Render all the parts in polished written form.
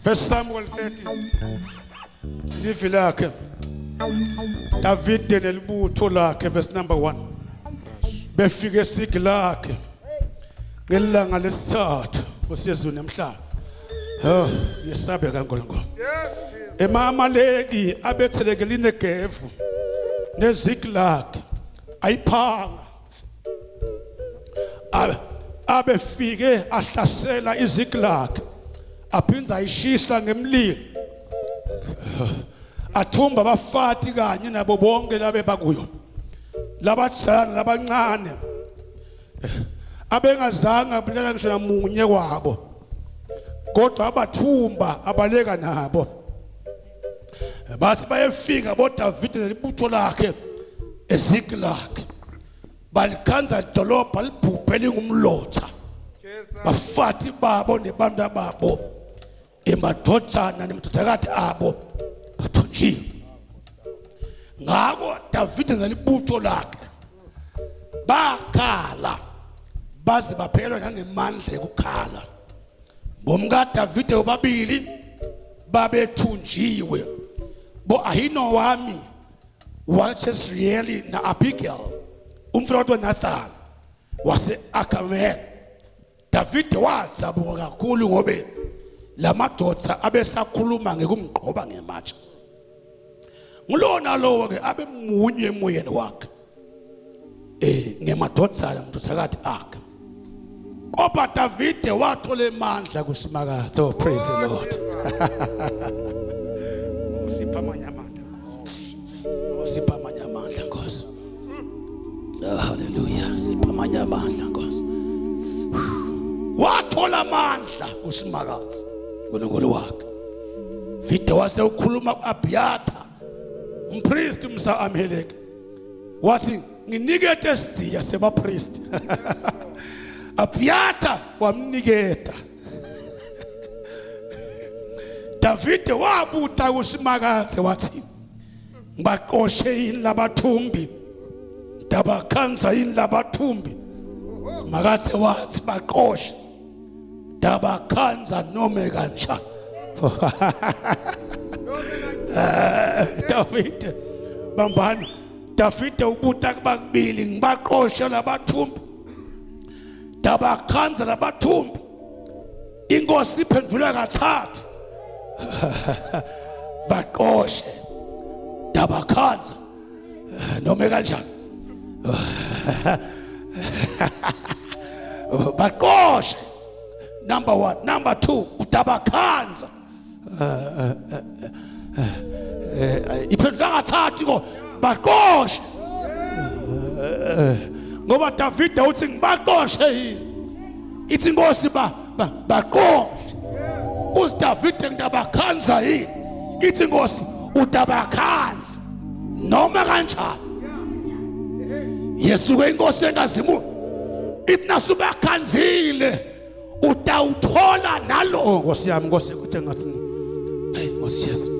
First Samuel 30 livi lakhe Davide nelibutho lakhe verse number 1 befike eSigilakhe ngelanga lesithathu Nkosi nemhlaba. Oh, yesabeka kaNkulunkulu. Ema-Amaleki abethelekele iNegevu neZiklag ayiphanga. Abefike ahlasela iZiklag aphinda ayishisa ngemlilo. Athumba abafati kanye nabo bonke labe bakuyo. Labadzala labancane abengazange abulala ngisho namunye wabo kodwa abathumba abaleka nabo bathi bayefika boDavide nelibutho lakhe eZiklag balikhanza idolobha libhubhe lingumlotha bafati babo nebantu babo emadvodzana nemadvodzakati abo bathunjiwe ngako Davide nelibutho lakhe bakhala baze baphelelwa nangemandla ekukhala bomkaDavide bobabili babethunjiwe bo Ahinowami waseJezreyeli na-Abigail umfowethu waNathan wase-Akamel Davide wadzabuka kakhulu ngobe lamadoda abesakhuluma ngekumgqoba ngematshe. Ngulona lowo ke abe munye emoyeni wakhe. Eh ngemadvodzana mdvodzakati akhe. Kodwa Davide wathola emandla kuSimakadze. Oh praise the Lord. Usipha amanye amandla Nkosi. Usipha amanye amandla Nkosi. Oh, hallelujah. Sipha amanye amandla Nkosi. Wathola amandla kuSimakadze uNkulunkulu wakhe. Vide wase ukhuluma kuAbiyatha umpristi umsa Ameleki. Wathi nginikete isidziya sebapristi. Abiyatha wamniketa. Davide wabuta kuSimakadze wathi ngibaqoshe yini labathumbi ndabakhanza yini labathumbi Simakadze wathi baqoshe ndabakhanza nome kanjani eh, Davide bambani Davide ubuta kubakubili ngibaqoshe labathumbi ndabakhanza labathumbi inkosi iphendula kathathu baqoshe dabakhanza noma kanjani baqoshe number 1 number 2 udabakhanza iphendula kathathu ko baqoshe ngoba Davide uthi ngibaqoshe yini ithi inkosi ba baqoshe uthi Davide ngidabakhanza yini ithi inkosi udabakhanza noma kanjani yesuke inkosi engazimu ithi nasubakhanzile utawuthola nalo oh, nkosi yami nkosi kuthi ngathi hey nkosi Jesu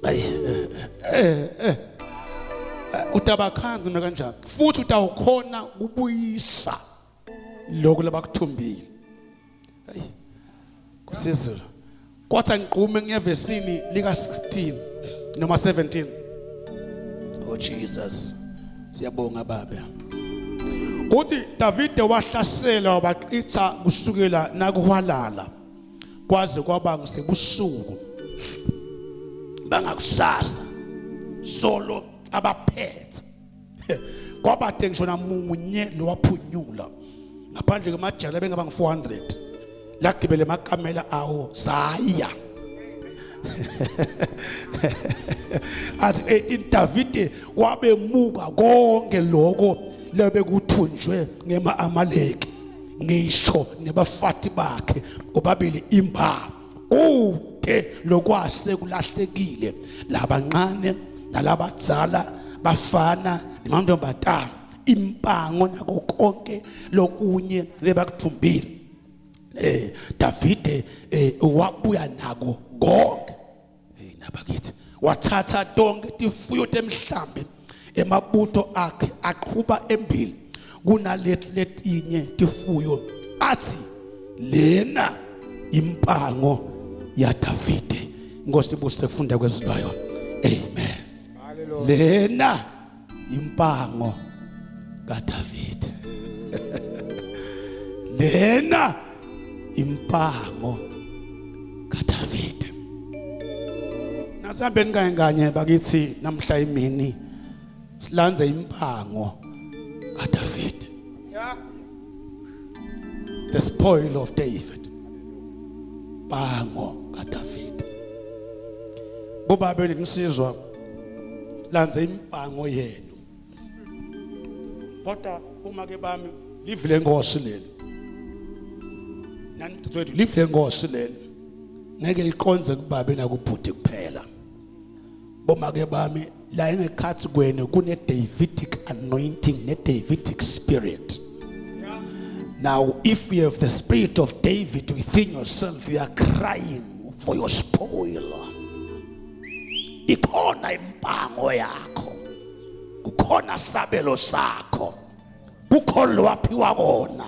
ayi eh, eh, eh, eh. utabakhanza noma kanjani futhi utawukhona kubuyisa lokho labakuthumbile ayi nkosi yezulu kodwa ngiqume ngiyevesini lika 16 noma 17 oh Jesus siyabonga baba uthi Davide wahlasela wabaqitha kusukela nakuhwalala kwaze kwaba ngisebusuku bangakusasa solo abaphethe kwabade ngisho namunye lowaphunyula ngaphandle kwemajala bengaba ngu-400 lagibele emakamela awo saya athi 18 Davide wabemuka konke lokho lebekuthunjwe ngema-Amaleki ngisho nebafati bakhe bobabili imba kude lokwase kulahlekile labancane nalabadzala bafana nemantombazana impango nako konke lokunye lebakuthumbile eh Davide eh wabuya nako konke hey nabakithi wathatha tonke tifuyo temhlambi emabutho akhe aqhuba embili kunaleti letinye tifuyo athi lena Impango yaDavide. Inkosi ibuse kufunda kwezilwayo. Amen. Lena impango kaDavide. Lena impango kaDavide. Nasihambeni kanye kanye bakithi namhla imini silanze impango kaDavide. Yeah. The spoil of David. Pango kaDavid. Bobabe insizwa lanze impango yenu. Kodwa uma ke bami live lenkosi leli. Nani dadewethu live lenkosi leli. Ngeke liqonze kubabe nakubhuti kuphela. Bomake bami la engekhathi kwenu kune Davidic anointing ne Davidic spirit. Now if you have the spirit of David within yourself you are crying for your spoil. Ikhona impango yakho. Kukhona sabelo sakho. Kukhona lwaphiwa kona.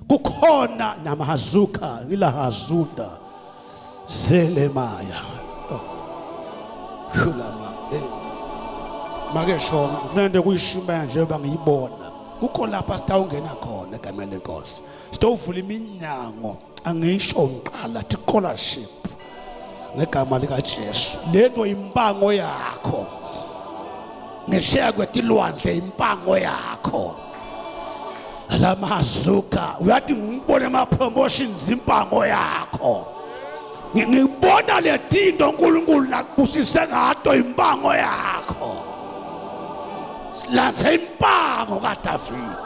Kukhona namahazuka ilahazunda. Zelemaya. Oh. Shulama. Hey. Make shonga ngifuna into kuyishumela njengoba ngiyibona. Kukho lapha sitawungena khona egameni lenkosi. Sitawuvula iminyango angisho ngiqala thi scholarship ngegama lika Jesu. Lento impango yakho. Ngesheya kwetilwandle impango yakho. Lamazuka uyathi ngibone ama promotions impango yakho. Ngibona letinto uNkulunkulu lakubusise ngato impango yakho. Silandze impango kaDavid.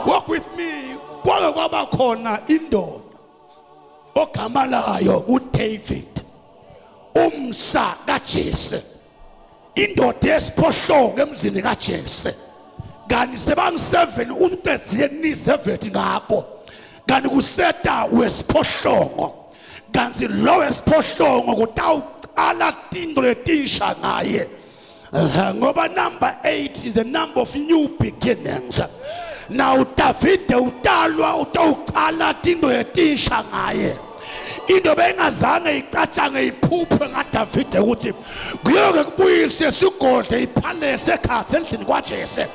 Walk with me. Kwake kwaba khona indoda ogama layo uDavid umsa kaJese indoda yesiphohlongo emzini kaJese kanti sebangu-7 uqedile ni-7 ngabo kanti kuseta wesiphohlongo kanti lo wesiphohlongo kutawuqala tinto letinsha ngaye ngoba number 8 is a number of new beginnings. Now Davide utalwa utawuqala tinto letinsha ngaye. Into bengazange icatshange iphuphe ngaDavide ukuthi kuyoke kubuyise sigodle iphalese ekhathe endlini kwaJese.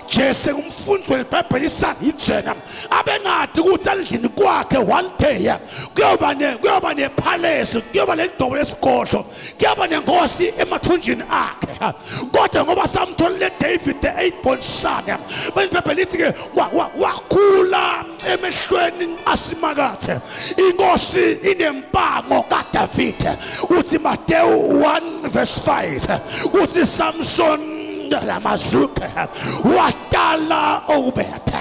Jese ngumfundi weBhayibheli isangijena abengadi ukuthi endlini kwakhe one day kuyoba ne kuyoba nephalese kuyoba lelidobo lesigodlo kuyoba nenkosi emathunjini akhe kodwa ngoba samtholile David the eight born son iBhayibheli lithi ke wakhula emehlweni asimakathe inkosi inempango kaDavid uthi Mateyu 1 verse 5 uthi Samson lamazuke watala Obed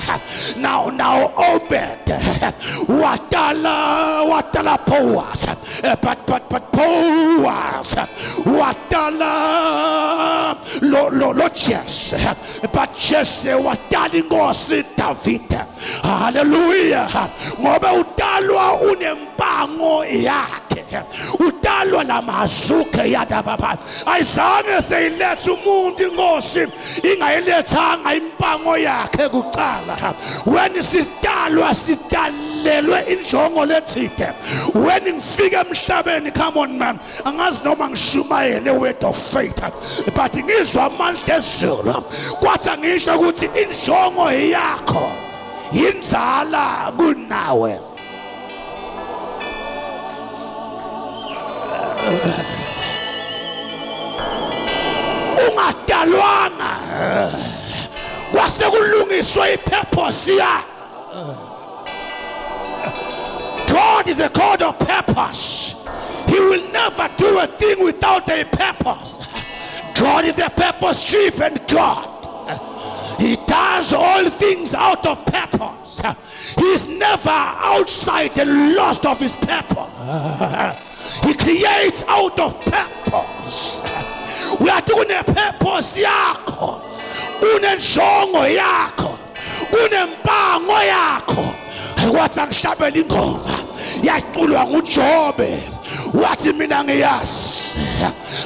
now Obed watala Boaz but Boaz watala lo Jesse but Jesse watala inkosi David. Hallelujah. Ngoba utalwa unempango yakhe, utalwa lamazuke yada baba. Ayizange seyiletha umuntu inkosi ingayilethanga impango yakhe kuqala. When sitalwa sitalelwe injongo lethide. When ngifika emhlabeni, come on man, angazi noma ngishumayele word of faith, but ngizwa amandla ezulu kwathi angisho ukuthi injongo yakho yinzala kunawe. Ungadalwanga kwase kulungiswa ipurpose ya God is a God of purpose. He will never do a thing without a purpose. God is a purpose-driven God. He does all things out of purpose. He is never outside the lost of his purpose. He creates out of purpose. Uyathi kune-purpose yakho, unenjongo yakho, kunempango yakho. Wathi angihlabela ingoma yaculwa nguJobe, wathi mina ngiyazi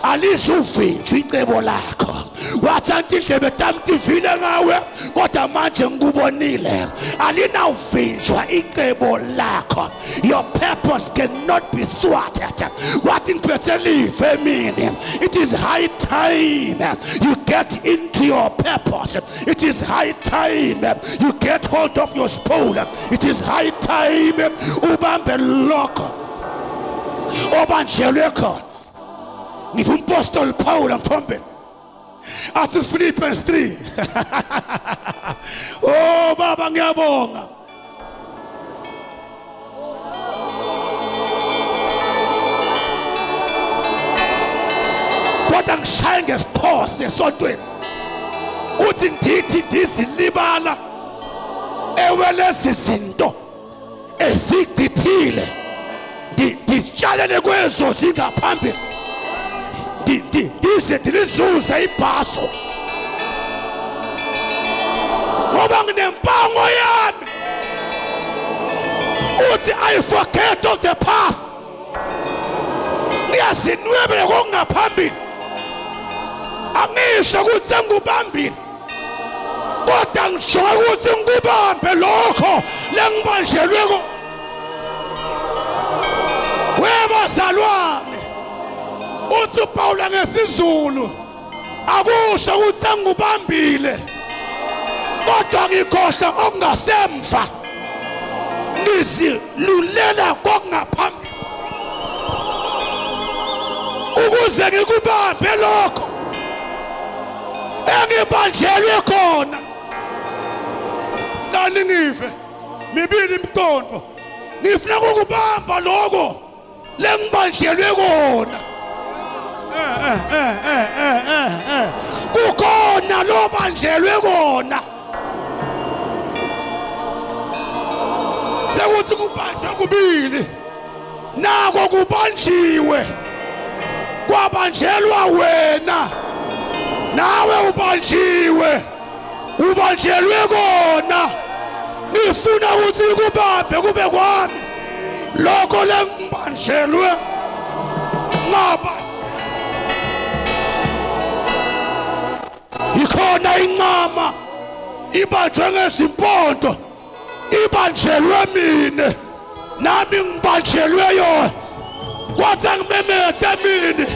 alizuvinjwa icebo lakho. Wathi indlebe tami tivile ngawe kodwa manje ngikubonile. Alinawuvinjwa icebo lakho. Your purpose cannot be thwarted. Wathi ngiphethe live emini. It is high time you get into your purpose. It is high time you get hold of your spool. It is high time ubambe lokho obanjelwe khona. Ngithi umpostoli Paul mthombeni athi Philippians 3 Oh baba ngiyabonga kodwa ngishaye ngesiphoso esontweni uthi ndithi ndizilibala ewe lezi zinto ezigcithile nditshalele kwezo zingaphambili ndize ndilizuze ibhaso ngoba nginempango yami uthi i forget of the past ngiyazinwebela kokungaphambili angisho ukuthi sengikubambile kodwa ngijonge ukuthi ngikubambe lokho lengibanjelwe ko webazalwane uthi uPawula ngesiZulu akusho ukuthi sengikubambile kodwa ngikhohlwa okungasemva ngizilulela kokungaphambili ukuze ngikubambe lokho engibanjelwe khona cani ngife mibili imiqondo ngifuna ukubamba lokho lengibanjelwe kona eh eh eh eh eh eh kukhona lo banjelwe kona sekuthi kubanjwa kubili nako kubanjiwe kwabanjelwa wena nawe ubanjiwe ubanjelwe kona ngifuna ukuthi kubambe kube kwami lokho lengibanjelwe ngaba ikhona incama ibanjwe ngezimpondo ibanjelwe mina nami ngibanjelwe yona kwathi angimemete mina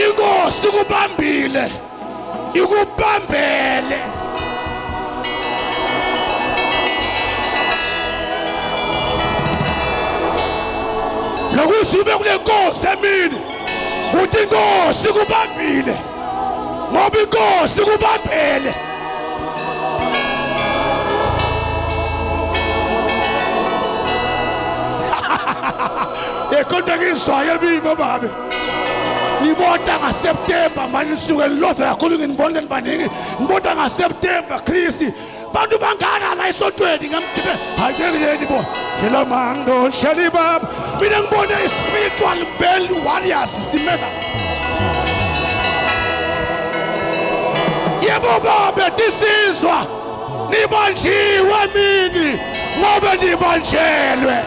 inkosi kubambile ikubambele lokuze ube kule nkosi emini uthi inkosi kubambile ngoba inkosi kubambele Ekonto ngizwayo emini bababe ngibona ngaSeptember manje nisuke nilove kakhulu nginibona nibaningi ngibona ngaSeptember Chris bantu bangaka la esontweni ngamdibe hayi ngeke leni bo hela mando shali baba mina ngibona i-spiritual bell warriors simela yebo babe tisizwa nibanjiwe mini ngoba nibanjelwe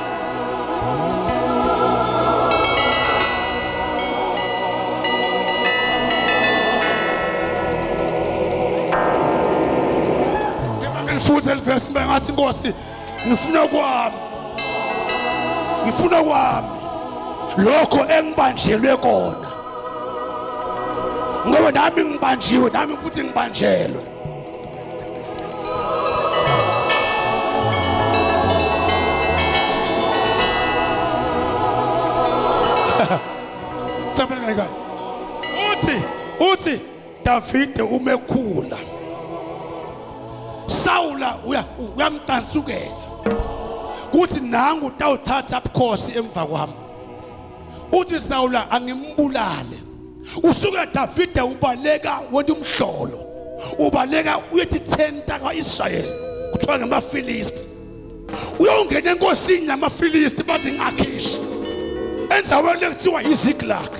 Ngifuthe elivesi ngathi inkosi ngifuna kwami ngifuna kwami lokho engibanjelwe kona ngoba nami ngibanjiwe nami futhi ngibanjelwe Sabela uthi uthi Davide umekhula Sawula uyamcansukela kuthi nangu utawuthatha ubukhosi emva kwami uthi Sawula angimbulale usuke Davide ubaleka wena umhlolo ubaleka uyethi thenta kaIsrayeli kuthiwa ngamaFilisti uyongena enkosini yamaFilisti bathi ngakhishi endaweni ekuthiwa yiZiklag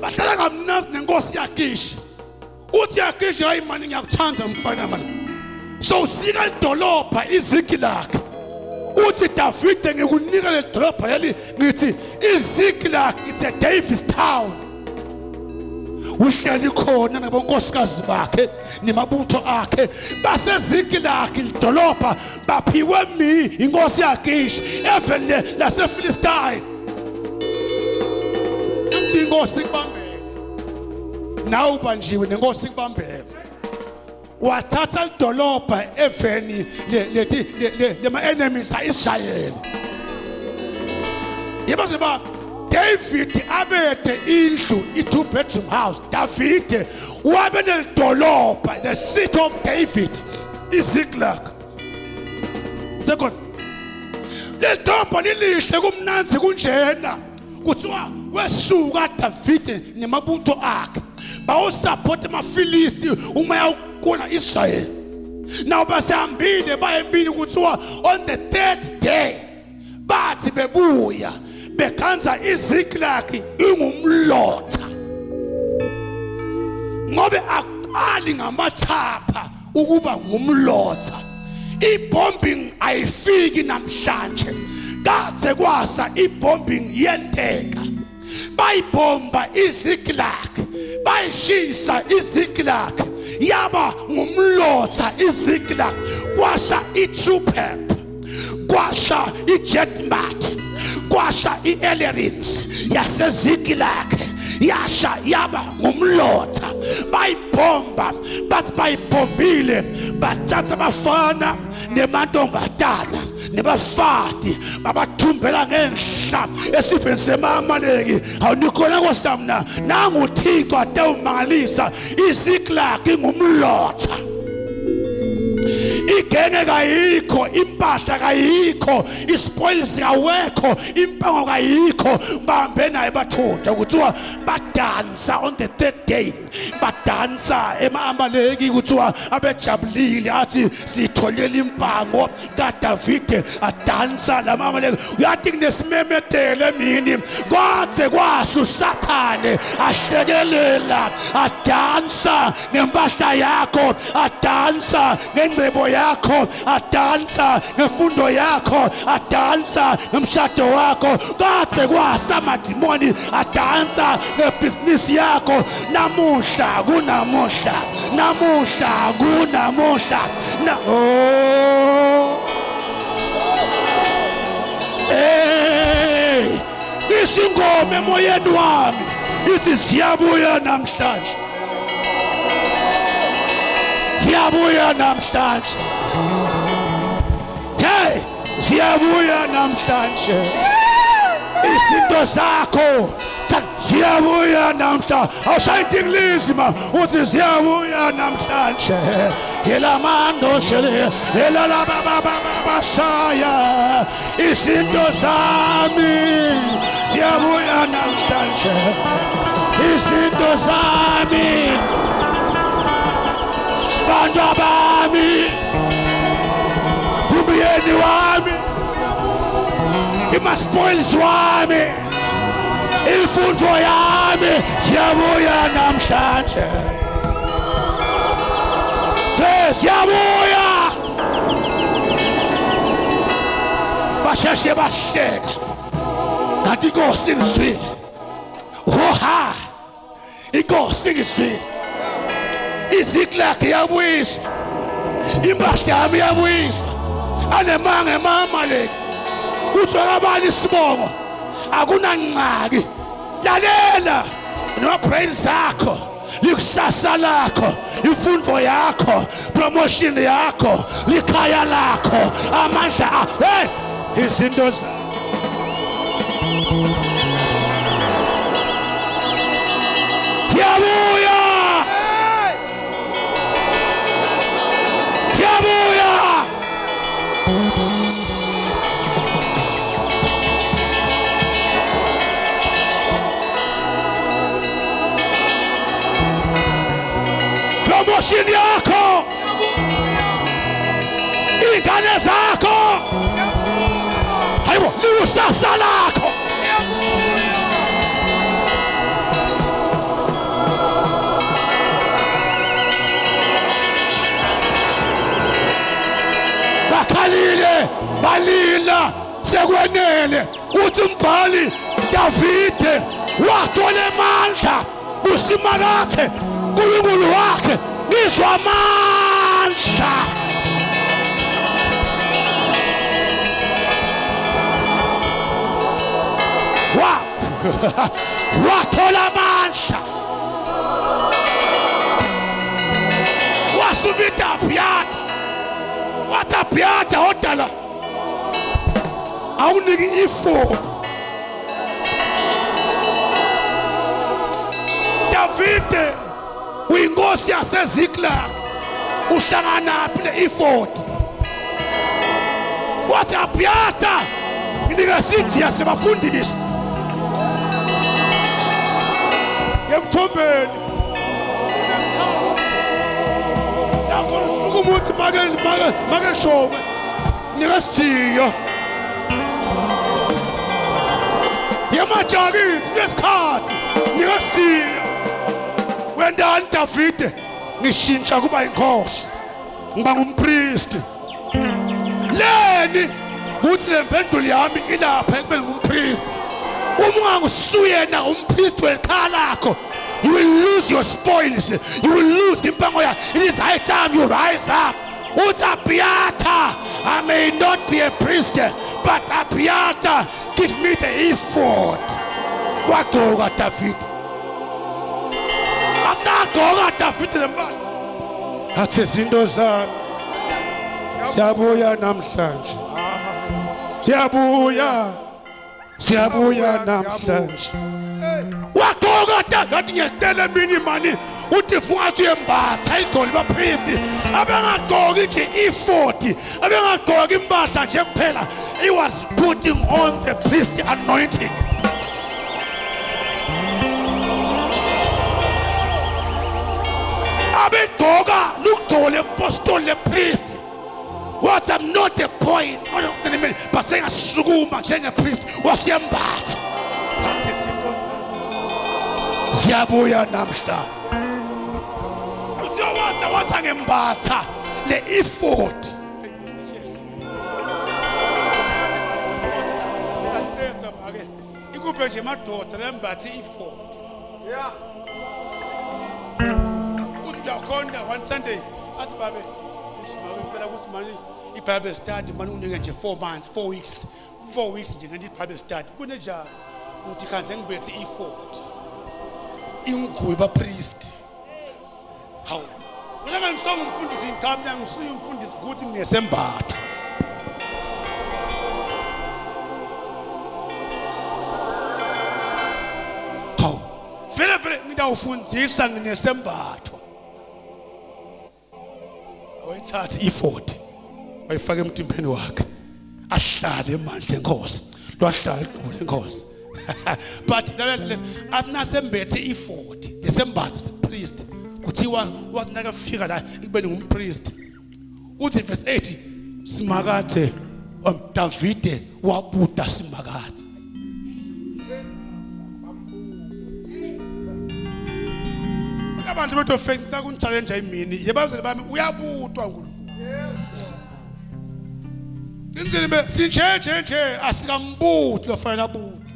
bahlala kamnandi nenkosi yakishi uthi yakishi hayi mani ngiyakuthanda mfana mani so usika idolobha izikilak uthi Davide ngikunika le dolobha leli ngithi izikilak it's a Davis town. Uhleli khona nabonkosikazi bakhe nemabutho akhe baseZikilagi lidolobha baphiwe mi inkosi yaKish eveni laseFilistine. Angithi inkosi ikubambele nawe ubanjiwe nenkosi ikubambele. Wathatha lidolobha eveni leti lema-enemies a-Israyeli. Yebo baba David abede indlu i-two bedroom house. David wabe nelidolobha, the city of David, iZiklag. Second, lelidolobha lilihle kumnanzi kunjena. Kuthiwa wesuka David nemabutho akhe bawusupport amaFilisti uma yawukona Israel. Now basehambile baye empini, kuthiwa on the third day bathi bebuya bekhanza iZiklag ingumlotha, ngobe akuqali ngamathapha ukuba ngumlotha. Ibombing ayifiki namhlanje, kade kwasa ibombing yenteka. Bayibhomba iZiklag, bayishisa iZiklag, yaba ngumlotha iZiklag. Kwasha iTrupep, kwasha iJetmat, kwasha iElerins yaseZiklag, yasha yaba ngumlotha. Bayibhomba, bathi bayibhombile, bathatha abafana nemantombazana nebafati babathumbela ngenhla esifeni semamaleki. Awunikhona kosamna nangu uThixo atewumangalisa. IZiklag ingumlotha, igenge kayikho, impahla kayikho, ispoils kawekho, impango kayikho. Bambe naye bathunja. Kuthiwa badansa on the third day, badansa ema-Amaleki, kuthiwa abejabulile, athi sitholele impango kaDavide. Adansa lama-Amaleki. Uyathi kunesimemetelo emini, kwadze kwasu uSathane ahlekelela, adansa ngempahla yakho, adansa ngengcebo yakho, adansa ngefundo yakho, adansa ngemshado wakho. Kade kwasa amadimoni adansa ngebhizinisi yakho. Namuhla kunamuhla, namuhla kunamuhla na oh hey, isingoma emoyeni wami ithi siyabuya namhlanje, siyabuya namhlanje. Hey, siyabuya namhlanje, izinto zakho ziyabuya namhla. Awushaya intingilizi ma uthi ziyabuya namhlanje. Yelamando shele elalababababasaya, izinto zami ziyabuya namhlanje, izinto zami, bantu abami, umyeni wami, ima-spoils wami, imfundo yami siyabuya namhlanje, siyabuya. Basheshe bahleka, kanti inkosi ngizwile. Hoha, inkosi ngizwile. IZiklag iyabuyiswa, impahla yami iyabuyiswa. Anemanga emamaleki, kuthiwa kabani isibongo akunangxaki. Lalela no-brain zakho, likusasa lakho, imfundo yakho, promotion yakho, likhaya lakho, amandla, hey, izinto ziyabuya, ziyabuya. Promotion yakho, ingane zakho, hayibo, likusasa lakho. Bakhalile, balila, sekwenele. Uthi umbhali, Davide wathola amandla. Kusimakathe uNkulunkulu wakhe ngizwa amandla. Wa wathola amandla. Wasubita Abiyatha. Wathi Abiyatha odala awuniki ifoni. Davide uyinkosi yaseZiklag uhlanganaphi ne-efodi wathi Abiyatha nginika sithi yasebafundisi emthombeni lapho usuke umuthi make make make showe nika sithiyo yemajakithi kunesikhathi nika sithiyo wendani Davide ngishintsha kuba inkosi ngiba ngumpristi leni kuthi le mpendulo yami ilapha ekubeni ngumpristi uma ungangisuyena umpristi wekhaya lakho you will lose your spoils you will lose impango yakho it is high time you rise up uthi Abiathar I may not be a priest but Abiathar give me the ephod wagqoka David akagqoka David le mpahla athi izinto zami siyabuya namhlanje siyabuya siyabuya namhlanje wagqoka ngathi ngiyacela emini mani uthi fungathi uyembatha igqoki bapristi abengagqoki nje i-40 abengagqoki impahla nje kuphela he was putting on the priest anointing abegqoka lugqoko lepostoli lepriest wathi I'm not a boy but sengasukuma njengepriest wasiyembatha ziyabuya namhla uthi wathi wathi angembatha le effort ikuphe nje madoda lembathe i-ford Yeah. Uthi uyakhonda one Sunday athi babe eish, make ngicela ukuthi mani i-Bible study mani unike nje 4 months 4 weeks 4 weeks nje ngento i-Bible study kunenjani ngithi khanze ngibethe i-ford ingubo bapriest hawu mina ngisonga umfundisi cha mina ngisuye umfundisi ukuthi nginesembatho hawu vele vele ngitawufundisa nginesembatho wayithatha i-40 wayifaka emtimbeni wakhe ahlale emandla enkosi lwahlala igqubu lenkosi but lalela athi nasembethe i-40 lesembatho priest kuthiwa wathi nakafika la ekubeni ngumpriest uthi verse 8 simakathe Davide wabuta simakathe abantu bethu faith kunchallenge imini yebazali bami uyabutwa uNkulunkulu Inzini be sinje nje nje asikambuthi lofanele abutwe.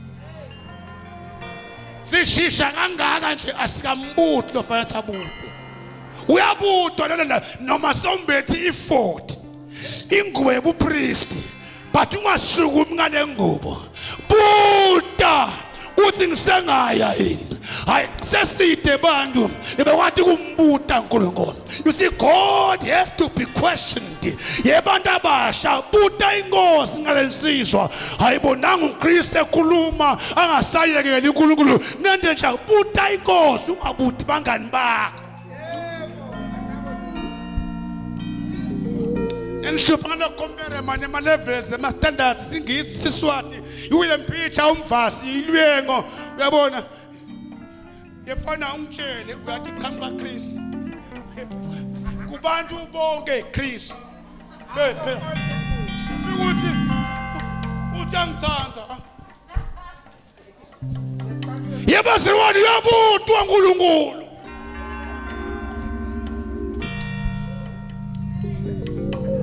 Sishisha kangaka nje asikambuthi lofanele abutwe. Uyabutwa lona noma sombethi i-40 ingubo yobupristi but ungasukumi ngale ngubo buta uthi ngisengaya yini hayi seside bantu bebekwathi kumbuta uNkulunkulu you see God has to be questioned yebantu abasha buta inkosi ngalensizwa hayibonanga uKristu ekhuluma angasayekeli uNkulunkulu nento nje buta inkosi ungabuti bangani bakho Enhlupha ngalokompere mane ama-levels ama-standards isingisi isiswati iwile mpitsha umvasi ilwengo uyabona yefana ungitshele uyathi qhamuka Chris kubantu bonke Chris phela ukuthi uthi angithanda Yebo zilwane uyabutwa uNkulunkulu.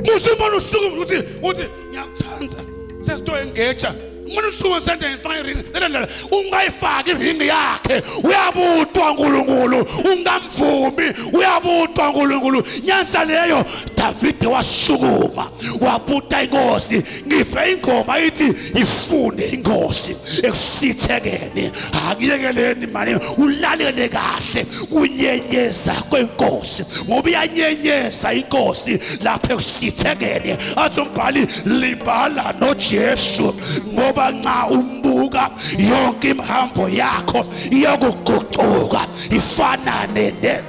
Musibona usuku uthi uthi ngiyakuthanda sesito engeja. Umuntu usuke sende ngifaka iringi lelele ungayifaki iringi yakhe uyabutwa uNkulunkulu ungamvumi uyabutwa uNkulunkulu nyanza leyo Davide wasukuma wabuta inkosi ngife ingoma ithi ifune inkosi ekusithekeni akuyekeleni mani ulalele kahle kunyenyeza kwenkosi ngoba iyanyenyeza inkosi lapha ekusithekeni athi umbhali libala noJesu ngoba nxa umbuka yonke imihambo yakho iyokuguquka ifanane ne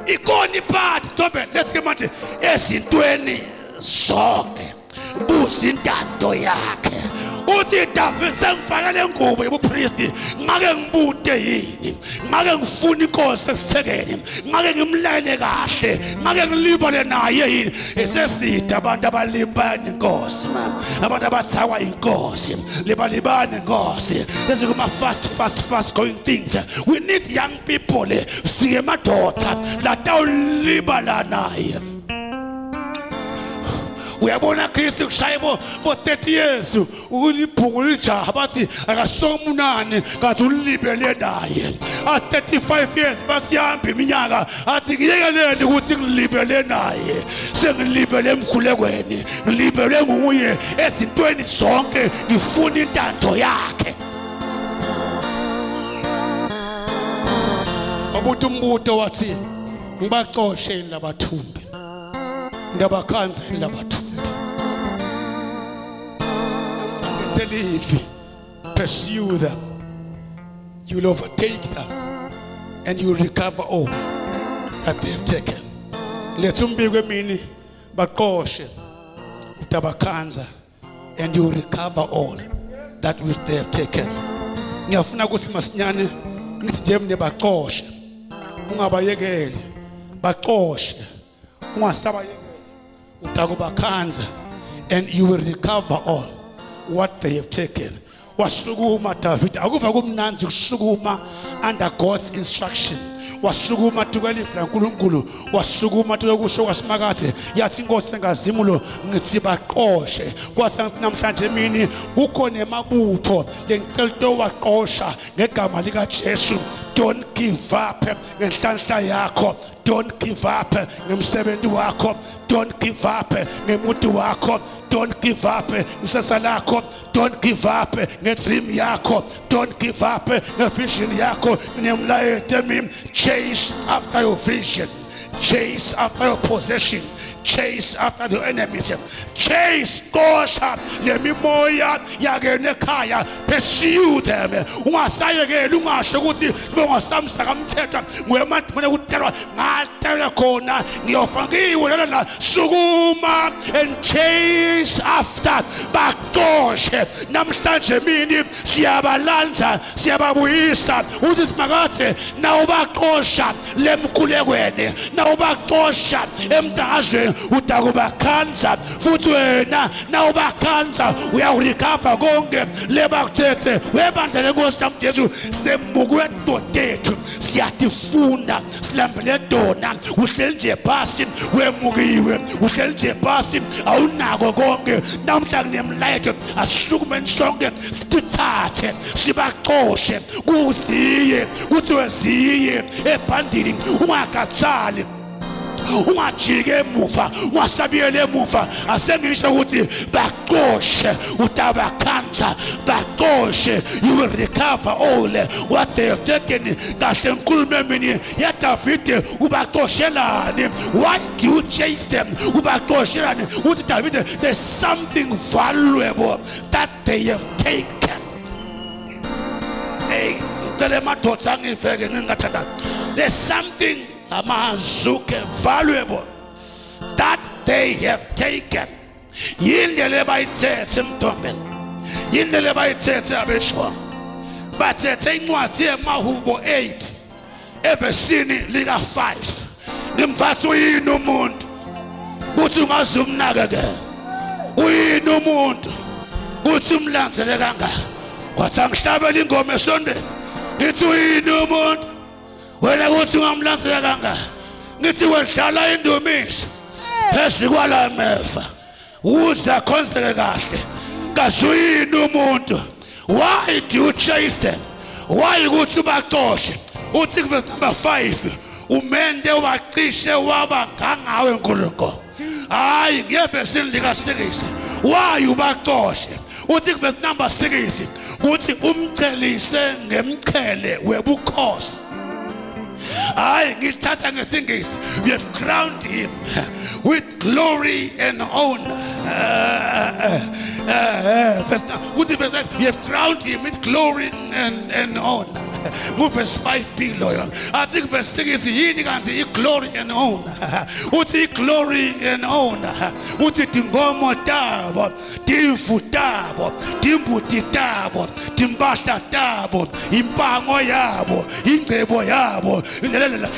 ikona iphathi ntombe let's ke manje ezintweni zonke buza intando yakhe uthi David sengifake le ngubo yobupristi ngake ngibute yini ngake ngifune inkosi esisekeni ngake ngimlayele kahle ngake ngilibale naye yini eseside abantu abalibana inkosi abantu abathakwa inkosi libalibane inkosi ezikuma fast fast fast going things we need young people siye madoda latawulibala naye uyabona Kristu kushaye bo 30 years ulibhungu lijaha bathi akasomunani kathi ulibele naye a 35 years bathi yahamba iminyaka athi ngiyekeleni ukuthi ngilibele naye sengilibele emkhulekweni ngilibele nguye ezintweni zonke ngifuna intando yakhe wabuta umbuto wathi ngibacoshe yini labathumbi ngabakhanza yini labathumbi ngithe pursue them you will overtake them and you will recover all that they have taken letha umbiko emini baqoshe utabakhanza and you will recover all that which they have taken ngiyafuna ukuthi masinyane ngithi nje mne bacoshe ungabayekeli bacoshe ungasabayekeli utakubakhanza and you will recover all what they have taken wasukuma David akuva kumnanzi kusukuma under God's instruction wasukuma tukelifu laNkulunkulu wasukuma tukekusho kwasimakathe yathi inkosi engazimulo ngithi baqoshe kwathi namhlanje emini kukhona emabutho lengicela utowaqosha ngegama likaJesu don't give up ngenhlanhla yakho don't give up ngemsebenzi wakho don't give up ngemuti wakho don't give up ngisasa lakho don't give up ngedream yakho don't give up ngevision yakho nginemlayeto emini chase after your vision chase after your possession chase after the enemies chase qosha lemimoya yakene ekhaya pursue them ungasayekeli ungasho ukuthi bongasamsa kamthetho nguyemadimane kutelwa ngatelwa khona ngiyofakiwe lana la sukuma and chase after baxoshe namhlanje mini siyabalanza siyababuyisa uthi simakathe nawubaxosha lemkhulekweni nawubaxosha emdakazweni utakubakhanza futhi wena nawubakhanza uyawurikhava konke lebakuthethe webandla lenkosi yami Jesu semukwe dodethu siyatifunda silambele tona uhleli nje phasi wemukiwe uhleli nje phasi awunako konke namhla kunemlayeto asisukumeni sonke sitithathe sibaxoshe kuziye kuthiwe ziye ebhandini ungakhathali ungajiki emuva ungasabiyeli emuva asengisho ukuthi baxoshe utabakhanza baxoshe you will recover all what they have taken kahle nkulumo emini yadavide ubaxoshelani why do you chase them ubaxoshelani uthi davide there's something valuable that they have taken hey ngicela emadoda angiveke ngingathandazi there's something amazuke valuable that they have taken yini le bayithethe emntombeni yini le bayithethe abeshona bathethe incwadi yemahubo 8 evesini lika 5 ngimfathi uyini umuntu kuthi ungaze umnakekele uyini umuntu kuthi umlandzele kangaka wathi angihlabela ingoma esontweni ngithi uyini umuntu wena kuthi ungamlandzela kangaka ngithi wedlala indumiso phezu kwala meva uze akhonzeke kahle Kazuyini umuntu? Why do you chase them? Why ukuthi ubaxoshe? Uthi verse number 5 umente wacishe waba ngangawe Nkulunkulu. Hayi ngevesini lika 6. Why ubaxoshe? Uthi verse number 6 uthi umchelise ngemchele webukhosi. Hayi ngithatha ngesingisi you have crowned him with glory and honor. Verse, uthi verse 5 you have crowned him with glory and, and honor. Verse 5b loyo. Athi verse 6 yini kanti i-glory and honor. Uthi i-glory and honor. Uthi tingomo tabo timvu tabo timbuti tabo timpahla tabo impango yabo ingcebo yabo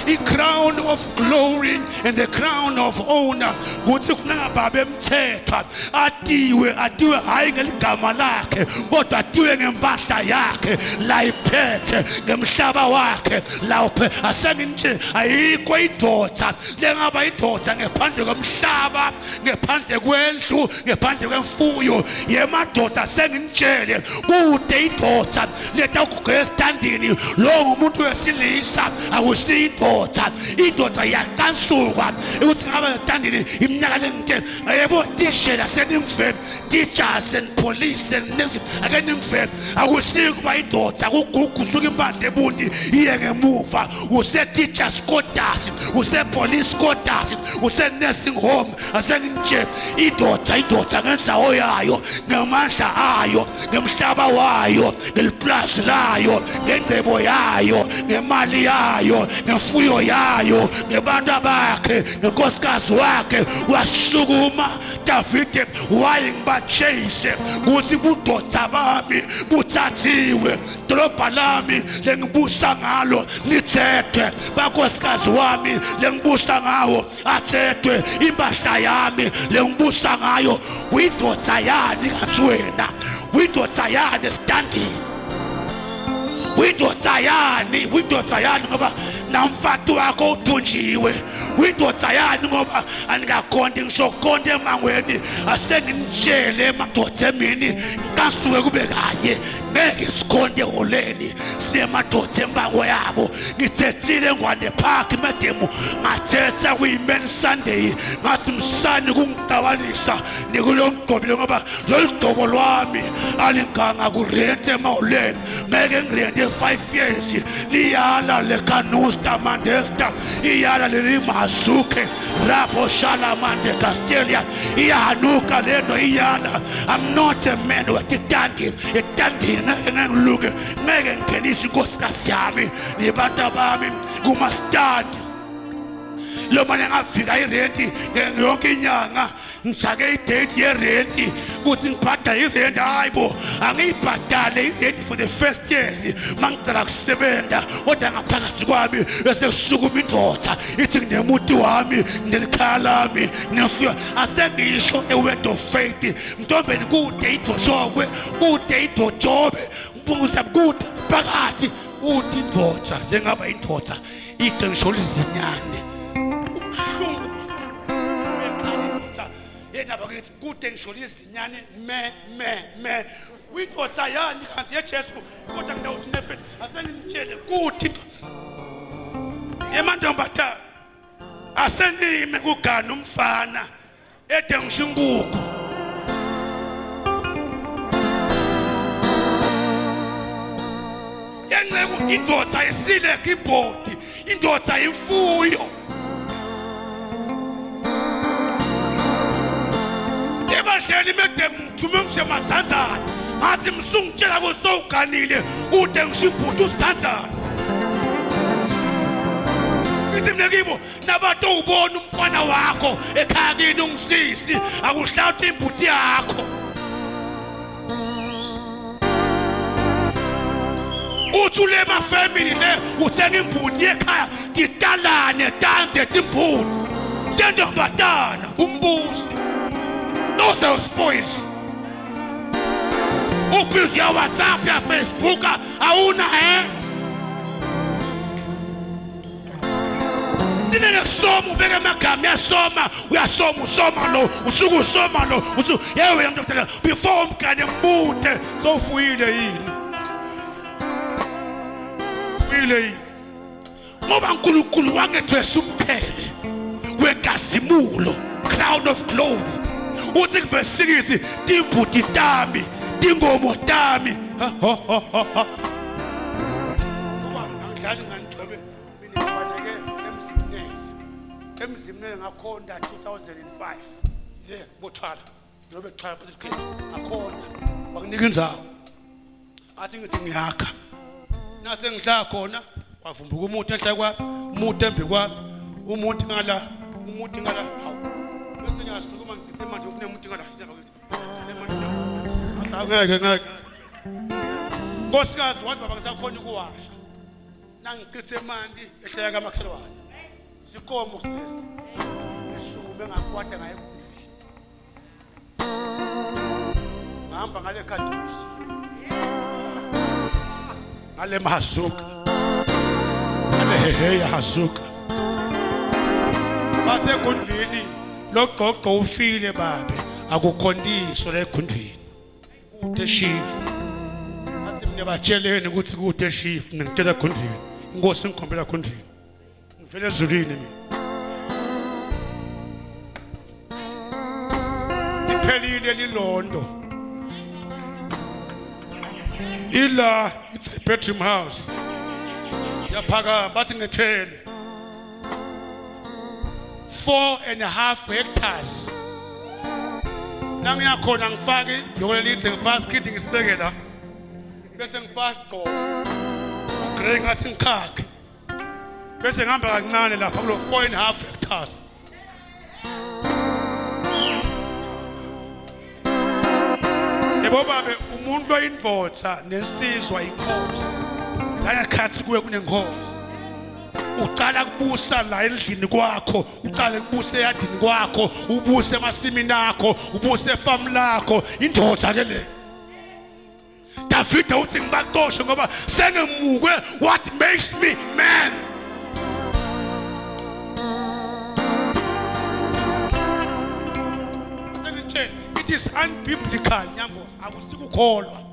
i-crown of glory and the crown of honor kuthi kufuneka babe emthethwa atiwe atiwe hhayi ngeligama lakhe kodwa atiwe ngempahla yakhe layiphethe ngemhlaba wakhe lawuphe asenginitshe ayikho indoda lengaba indoda ngephandle komhlaba ngephandle kwendlu ngephandle kwemfuyo yemadoda senginitshele kude indoda letawuguga esitandini lowo ngumuntu wesilisa akusiyo indoda indoda iyacansuka ukuthi ngaba esitandini iminyaka lengitshele yebo tishela seningivele teachers and police and ake ningivele akusiyo kuba indoda kugugu usuke impande ebundi iye ngemuva use-teachers quarters use-police quarters use-nursing home asenginje indoda indoda ngenzawo yayo ngamandla ayo ngemhlaba wayo ngeliplazi layo ngengcebo yayo ngemali yayo ngemfuyo yayo ngebantu abakhe ngenkosikazi wakhe wasukuma Davide waye ngibachase ukuthi budoda bami buthathiwe dolobha lami lengibusa ngalo lithethwe bakosikazi wami lengibusa ngawo athethwe impahla yami lengibusa ngayo uyindoda yani kathi wena uyindoda yani esitandini uyindoda yani uyindoda yani ngoba namfati wakho uthunjiwe uyindoda yani ngoba andikakhonti ngisho khonti emangweni asenginitshele emadoda emini kasuke kube kanye ngeke sikhonte eholeni sinemadoda embango yabo ngithethile ngwane park mademu ngathetha kuyi-man sunday ngathi msani kungicabanisa nikulo mgobile ngoba lolu gcobo lwami alinganga kurente emahholeni ngeke ngirente 5 years liyala lekanusta mandesta iyala leli mazuke rapho shalamande castelia iyahanuka lento iyala i'm not a man watitandi etandini ngeke ngiluke ngeke ngingenise inkosikazi yami nibantu bami kumastandi lo mane ngafika irenti yonke inyanga ngijake idate yerenti ukuthi ngibhadale irenti hayi bo angiyibhadale irenti for the first years mangicela kusebenza kodwa ngaphakathi kwami bese kusukuma indoda ithi nginemuti wami nginelikhaya lami nginefuyo asengisho e-word of faith mntombeni kude idoshokwe kude idojobe mpungusa kude phakathi kude indoda lengaba indoda ide ngisho lizinyane ubuhlungu yena bakithi kude ngisho lizinyane me me me uyindoda yani kanti yeJesu kodwa ngidawuthi nefe asengimtshele kude emantombazana asenime kugana umfana ede ngisho inkukhu yenceku indoda isile kibhodi indoda imfuyo ebadleni mede ngithume ngisho emathanzana ngathi msungitshela ukuthi sowuganile kude ngisho ibhuti usithanzana ngithi mina kibo nabantu ubona umfana wakho ekhaya kini ungisisi akuhlawuthi imbuti yakho uthi ule mafemili le uthenga imbuti ekhaya titalane tande timbuti tentombatana umbusi those are spoils ubhizi ya whatsapp ya facebook awuna eh? Utine ngekusoma ubeke amagama uyasoma uyasoma usoma lo usuke usoma lo usu yewe wena mntu before umgane mbude sowufuyile yini ufuyile yini ngoba uNkulunkulu wangethwesa umqhele wenkazimulo crown of glory uthi kuvesi 6 timbuti tami tingomo tami ha ha ha ha kuba angidlali ngani Mina ngibaleke emzimnene. Emzimnene ngakhonda 2005. Le bothwala. Njengoba ekuthwala futhi khe ngakhonda. Wakunika indzawo. Athi ngithi ngiyakha. Nase ngidla khona kwavumbuka umuntu enhla kwami, umuntu embi kwami, umuntu ngala, umuntu ngala. Hawu. Bese ngiyasukuma ngithi manje kunemuntu ngala. Ngeke ngeke. Nkosikazi wathi baba ngisakhona ukuwasha. Nangichithe emanti ehleka kamakhelwane. Sikomo lesi. Eshume ngakwata ngaye kudli. Ngihamba ngale kadushi. Ngale mahazuka. Ngale hehe hazuka. Bathe gundvini logogo ufile babe akukhontiswa la egundvini. Kude shifu. Athi mina batsheleni ukuthi kude shifu mina ngitshela gundvini. Inkosi ingikhombela gundvini. Ngivela ezulwini mina. Liphelile lilondo. Ila i-three bedroom house. Yaphakama bathi ngethele. 4.5 hectares nangiyakhona ngifake ibhloko lelide ngifaka isikhindi ngisibeke la bese ngifaka isigqoko ugrey ngathi ngikhakhe bese ngihamba kancane lapha kulo 4.5 hectares yebo babe umuntu oyindvodza nensizwa inkosi ngangekhathi kuwe kunenkosi uqala kubusa la endlini kwakho uqale kubusa eyadini kwakho ubuse emasimini akho ubuse efamu lakho indoda ke le Davide uthi ngibaxoshe ngoba sengemukwe what makes me man sengitshela it is unbiblical nyamboza akusikukholwa.